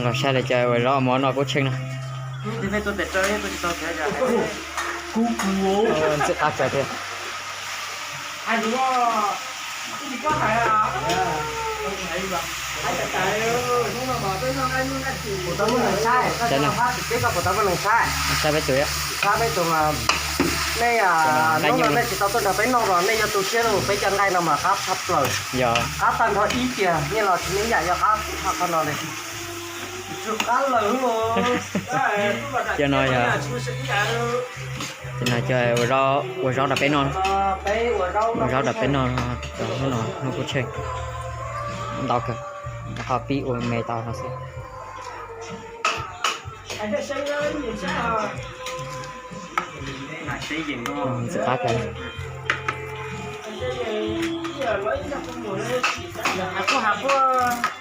Los saib li cas ua zaub mov noj kub tsheej no. Ntxim qab kawg thiab. Saib peb tus, nej hnub no nej tsis tau tuaj nrog peb noj los nej yuav tu siab rau peb cov nqaij no mas qab tshaj plaws. Qab tag nrho ib tiag, nej los tsis muaj ib yam yuav qab tshaj qhov no li. Cov no yog, cov no cov ua zaub rau peb noj, ua zaub rau peb noj, hnub no hnub kub tsheej ntau kawg, ho pib ua me tau no xwb. Ntxim qab kawg.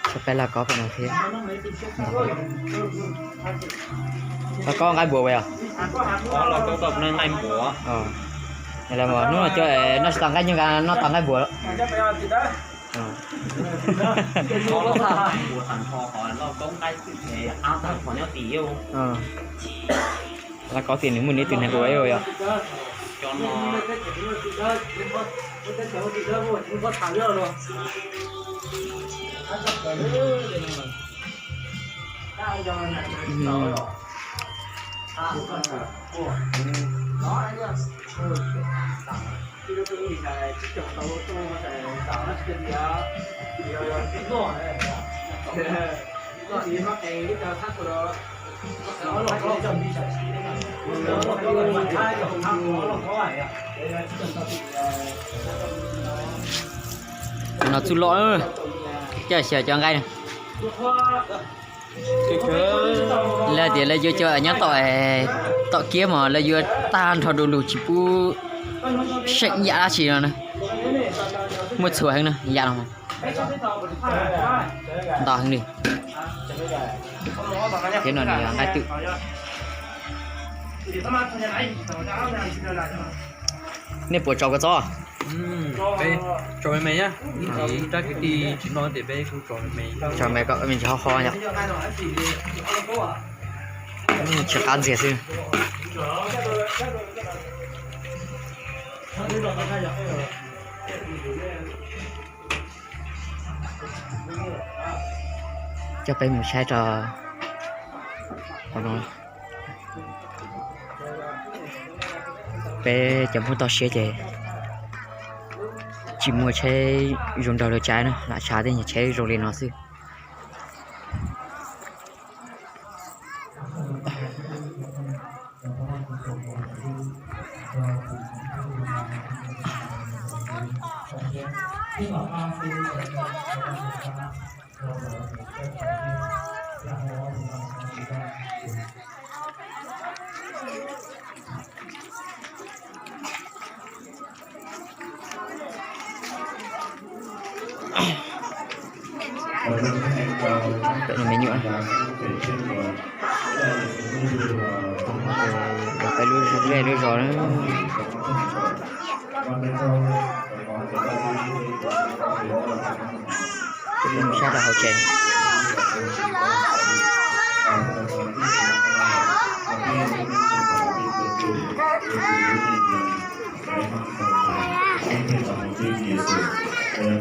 Tshuav peb lauj kaub pem no thiab. Lauj kaub nqaij npua ua yog? Hnub no cov noj tsis tau nqaij nyuj nqa noj tau nqaij npua. Lauj kaub tias nws muaj nws tus neeg ua yog. No txuj loj, coj xyaw cov nqaij. Lawv tias lawv yuav cov nyob tom, tom kiab mas lawv yuav tag nrho du lug tsis pub seem yam dab tsi no na. Muaj txhua heev na yam no. Ntau heev li. Thiab no nws yog nqaij twm. Nej puas tsaus kua txob? Peb tsaus me me nyab, ib rab kwv tij tsis noj ces peb kuj tsaus me me. Tsaus me kom me ntsis ho ho yom. Tsis qab ntxiag xwb. Coj peb mus saib rau hauv no. Peb cov Hmoob toj siab ces tsis muaj tsheb zoo nraug li tsaib na, lam sav tej nyuag tsheb zoo li no xwb. Peb me nyuam, peb lub zej lub zos na. Peb mus sab rau hauv tsev.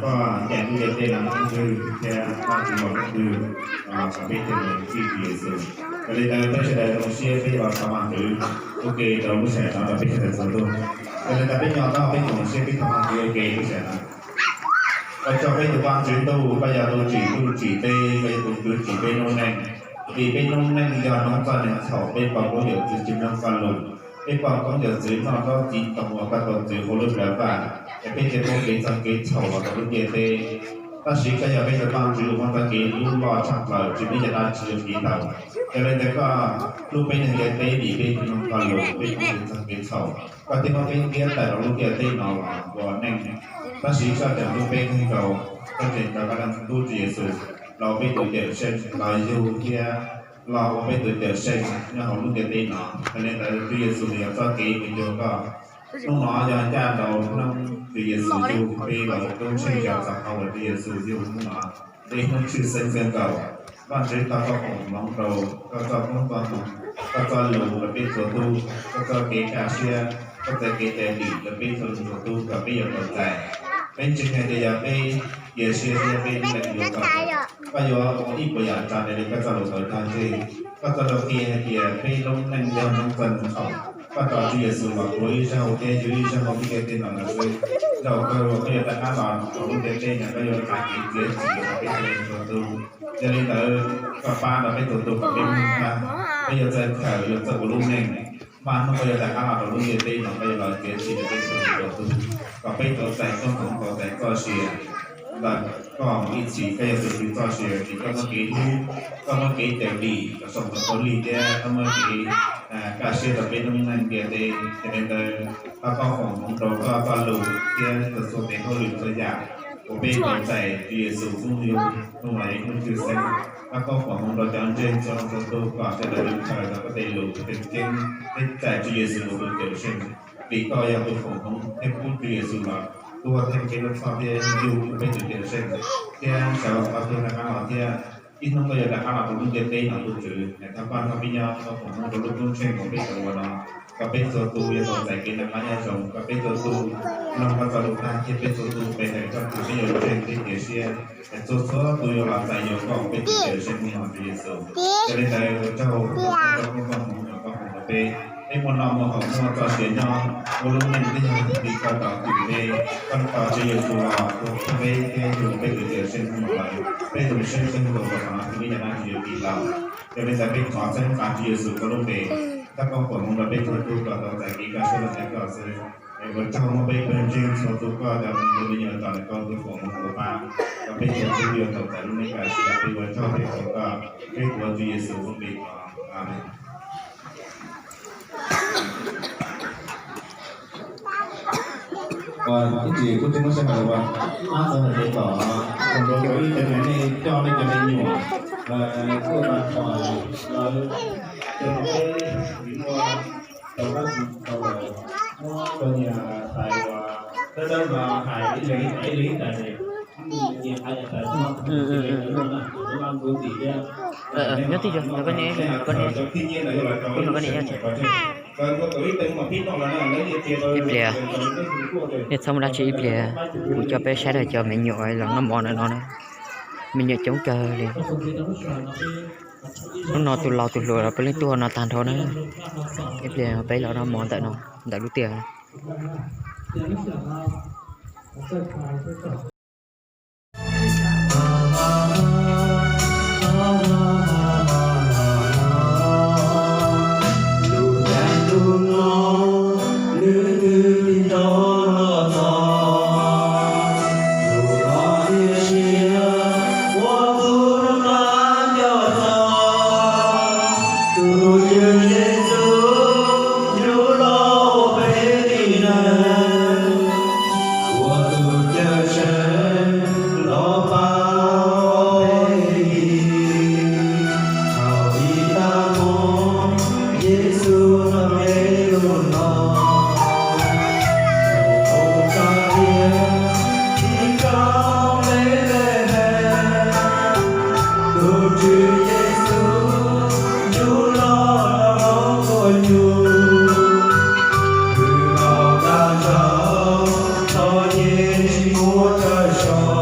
Koj cais lub ntiaj teb los ntawm koj thiab koj tsis los ntawm koj, kom peb thiaj li txib Tswv Yexus. Yog li ntawd peb sawv daws zoo siab peb los thov Vajtswv ua ke rau lub sij hawm no rau peb sawv daws txhua tus. Yog li ntawd peb nyob tau peb tsoom siab peb thov Vajtswv ua ke lub sij hawm no. Ua tsaug peb tus Vajtswv ntuj, koj yog tus tsim ntuj tsim teb, koj yog tus tub tsim peb lub neej. Vim peb lub neej yog noob txoj neeg txhaum, peb pom koob yawm txwv tsis mloog koj lus, peb pom koob yawm txwv noj zaub txiv ntoo uas koj tau txwv hauv lub plawv vaj, es peb thiaj muaj kev txog kev txhaum los rau lub ntiaj teb. Tab sis koj yog peb tus Vajtswv uas muaj txoj kev hlub loj tshaj plaws, tsis muaj ib yam dab tsi yuav tiv taus. Yog li ntawd koj hlub peb neeg ntiaj teb vim peb tsis mloog koj lus, peb pom kev txog kev txhaum, koj thiaj muab peb ntiab tawm rau lub ntiaj teb no los ua neej. Tab sis koj tseem hlub peb kawg nkaus, koj tseem tso koj Leej Tub Tswv Yexus los ua peb tus Cawmseej los yug thiab los ua peb tus Cawmseej nyob hauv lub ntiaj teb no. Yog li ntawd Tswv Yexus yog txoj kev mus cuag koj. Hnub no yog ncaj nraum hnub Tswv Yexus yug peb los ua tub ntseeg, yog txog qhov uas Tswv Yexus yug hnub no, peb hnub tshwj xeeb kawg nkaus. Vajtswv, thov koj foom hmoov rau koj txoj koob txoj hmoov, koj txoj lus rau peb txhua tus, koj txoj kev kaj siab, koj txoj kev cawm dim rau peb txhua leej txhua tus kom peb yuav tau txais. Peb ntseeg hais tias yog peb cia siab thiab peb lees yuav koj, koj yuav ua ib puas yam tsav raws li koj txoj lus tau cog tseg. Koj txoj lus qhia hais tias peb lub neej yog noob txoj neeg txhaum, koj tso Tswv Yexus los tuav ib zaug thiab yug ib zaug hauv lub ntiaj teb no lawm xwb. Zaum kawg uas koj yuav rov qab los rau lub ntiaj teb no koj yuav txais kev txiav txim rau peb txhua leej txhua tus. Yog li ntawd koj pab rau peb txhua tus kom peb mloog tag, peb yuav txawj khaws yuav txawj ua lub neej, mas hnub koj yuav rov qab los rau lub ntiaj teb no koj yuav los txiav txim rau peb txhua leej txhua tus, kom peb tau txais txoj hmoov tau txais txoj sia ntawm koj mus ib txhis. Koj yog tus Tswv txoj sia, vim koj muaj kev hlub, koj muaj kev cawm dim kom sau ntawv ua lig thiab koj muaj kev kaj siab rau peb lub neej ntiaj teb. Yog li ntawd thov koj foom hmoov rau koj txoj lus thiab txhua txhua tes hauj lwm txhua yam uas peb tau txais Tswv Yexus hnub yug hnub no ib hnub tshwj xeeb. Thov koj foom hmoov rau cov ntseeg txhua leej txhua tus kom sawv daws yuav khaws tau koj tej lus tseem ceeb thiab txais Tswv Yexus ua tus Cawmseej. Vim koj yog tus foom hmoov thiab pub Tswv Yexus los tuag theej peb lub txhoj thiab yug ua peb tus Cawmseej thiab sawv los tau tuag rov qab los thiab ib hnub koj yuav rov qab los rau lub ntiaj teb no tus Tswv. Thov koj nrog peb nyob, koj foom hmoov rau lub koob tsheej uas peb tau ua no, kom peb txhua tus yuav tau txais kev noj qab nyob zoo, kom peb txhua tus mloog koj txoj lus tag thiab peb txhua tus pe hawm koj tag peb yuav ntseeg thiab cia siab. Txhua txhua tus yuav los txais yuav koj ua peb tus Cawmseej hnub no Tswv Yexus. Yog li ntawd ua tsaug rau koj txoj koob txoj hmoov uas koj foom rau peb. Peb muaj noj muaj haus muaj txoj sia nyob ua lub neej twb yog vim koj tau kwm peb, koj tau Tswv Yexus los tuag thawj peb thiab yug peb tus Cawmseej hnub no lawm. Peb zoo siab kawg nkaus rau qhov no tsis muaj ib yam dab tsi yuav tiv taus. Yog li ntawd peb thov txhawb nqa Tswv Yexus koj lub npe, thov koj foom hmoov rau peb txhua tus kom tau txais kev kaj siab los ntawm koj xwb. Es ua tsaug muaj peb pawg ntseeg txhua tus koj cov me nyuam ntawm no koj tus foom hmoov ua pab kom peb txhua tus yuav tau txais lub neej kaj siab. Peb ua tsaug peb thov koj, peb tuav Tswv Yexus lub npe thov. Amees. Ib tsis kuj tsis muaj sij hawm los, ab txog hais tias kom, kom rau ib tsev neeg nej coj nej cov me nyuam, kuj tau txog lawv, cov no peb vim muaj tau kab tsis tau lawm, muab cov niam tais uas dawb dawb no hais ib leeg ib tais ib leeg ib tais, niam tais niam tais xwb no, ib leeg ib leeg no, nyob twj ywm, nyob koj niam, koj niam, koj niam, ib pliag, nej txhob mus dab tsi ib pliag, kuv coj peb saib daim cov me nyuam los noj mov ntawm no na. Me nyuam coob kawg li. Hnub no tus laus tus hluas los puav leej tuaj no tag nrho na. Ib pliag peb los noj mov ntawm no, ntawm lub tiaj. Tus Tswv Yexus yug los peb li na, ua tus Cawmseej los pab peb. Thaum ib tag hmo Yexus tau me lus no, tus qub tso tiag ib kauj Npetlehees, tus Tswv Yexus yug los rau hauv nruab nyuj, kwv los tag nrho txom nyem tsis muaj tsawg zog,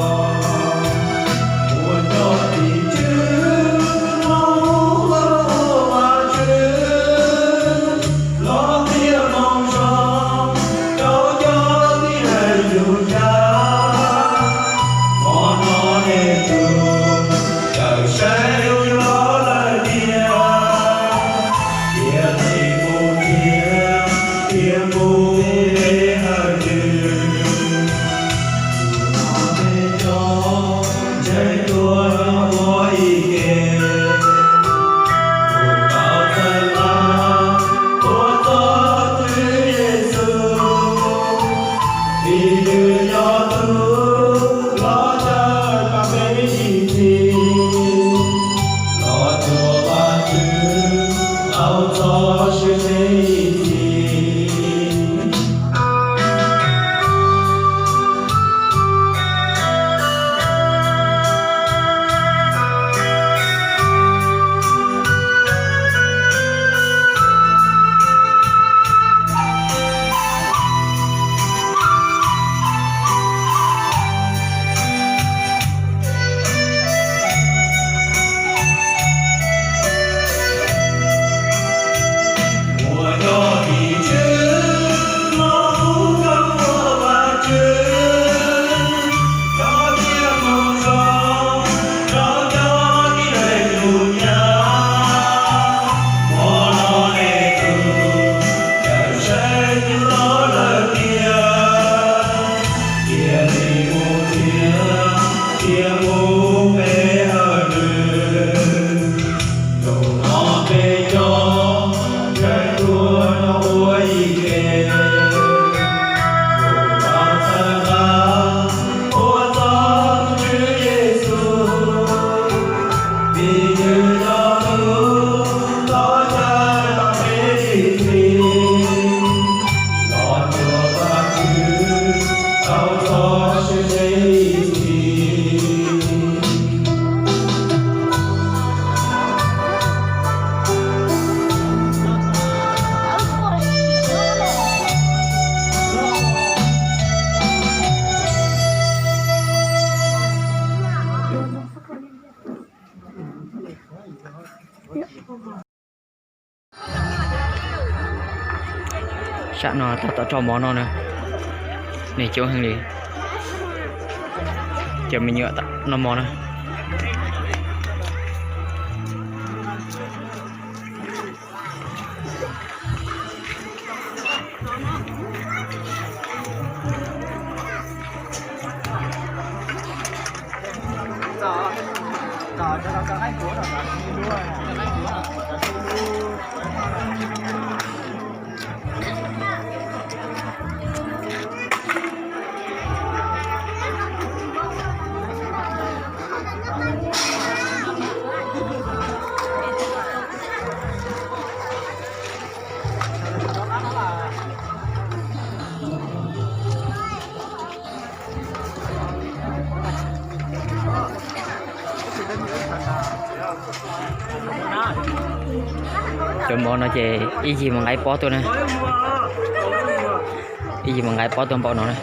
Sab no tab tom rau mov no na, neeg coob heev li, cov me nyuam noj mov na. Cov mov no ces ib yig mas nqa ib pob tuaj na. Ib yig mas nqa ib pob tuaj npaum no na.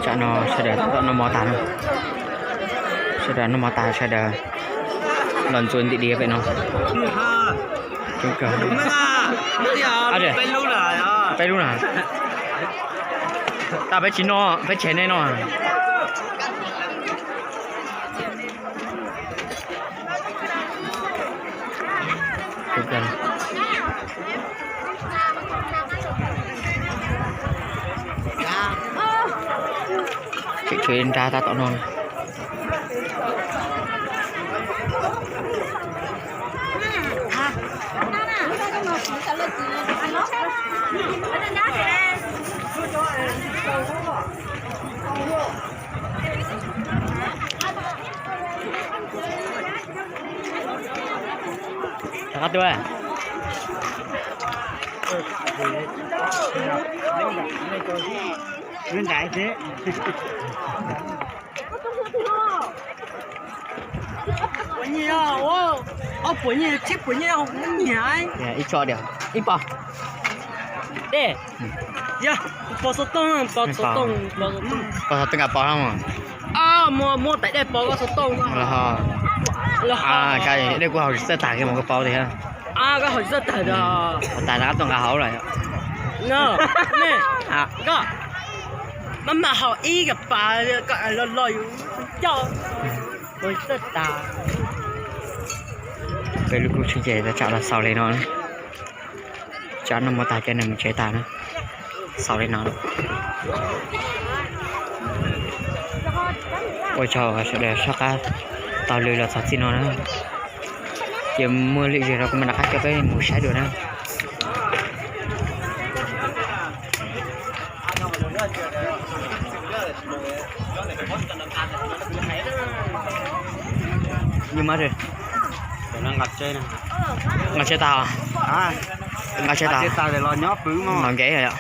Tsam no sawv daws tab tom noj mov tas na. Sawv daws noj mov tas sawv daws los ntxuav ntim diav pem no. Peb lub na. Tab peb tsis noj, peb tseg nej noj. Tseem tshuav ib nrab tab tom no. Rov qab tuaj. Ib tso diam, ib pob. Tej, yog pos xov tooj, pos xov tooj, pos xov tooj nqa pos no. Muab tais dej pos koj xov tooj. Dej kuj haus tsis txawj tag kiag mas koj pos tiag. Koj haus tsis txawj tag. Tag no koj tuaj nqa hauv lawm. Koj maj mam haus ib kas pas, koj los los yus coj. Peb lub kub tshoob ces tsam los xaus li no. Tsam noj mov tag ces nws mus tsev tas na. Xaus li no. Ua tsaug sawv daws soj qab taug lw los txog txij no na. Ces muaj lwm zaug rau kuv mam rov qab coj peb mus saib dua na. Nqa tsheb tag, nqa tsheb tag, nqa nkev.